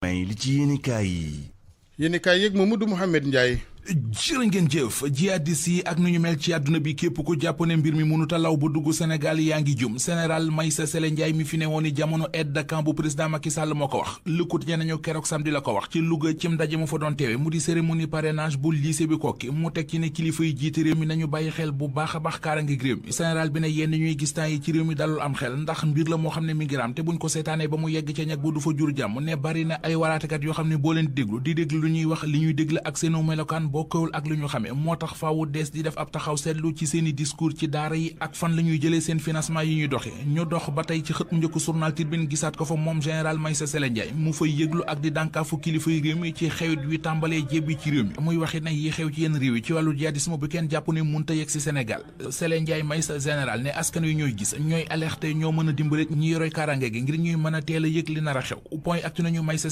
may li ci yéenekaay yi. yéenekaay yeeg Mamadou Mouhamed Ndiaye. jërë ngeen jëf jihadis yi ak nu ñu mel ci àdduna bi képp ku jàpp ne mbir mi mënuta law bu dugg Sénégal yaa ngi jum général Meïssa Sélé Ndiaye mi fi ne woon ni jamono aide de camp bu président Macky Sall moo ko wax Le Quotidien nañu keroog samedi la ko wax ci Louga cim ndaje mu fa doon teewe mu di cérémonie parrainage bu lycée bi kokki mu teg ci ne kilifa yi jiite réew mi nañu bàyyi xel bu baax a baax kaaraange réew mi général bi ne yenn ñuy gis temps yi ci réew mi dalul am xel ndax mbir la moo xam ne mi ngi raam te buñ ko seetaanee ba mu yegg ca ñag bu du fa jur jàmm ne bari na ay waraatekat yoo xam ne boo leen déglu di déglu lu ñuy wax li ñuy déglu ak seenu melokaan bokkewul ak lu ñu moo tax faawu dees di def ab taxaw seetlu ci seeni discours ci daara yi ak fan la ñuy jëlee seen financement yi ñuy doxe ñu dox ba tey ci xët mu njëkk journal Tribune gisaat ko fa moom général Meïssa Sélé Ndiaye mu fay yëglu ak di dànkaafu kilifa yi réew mi ci xewit wi tàmbalee jébbi ci réew mi muy waxit ne yi xew ci yenn réew yi ci wàllu jihadisme bu kenn jàpp ne munta yegg si Sénégal Sélé Ndiaye Meïssa général ne askan wi ñooy gis ñooy alerté ñoo mën a dimbale ñi yoroy kaaraange gi ngir ñuy mën a teel a yëg li nar a xew point ak nañu Meïssa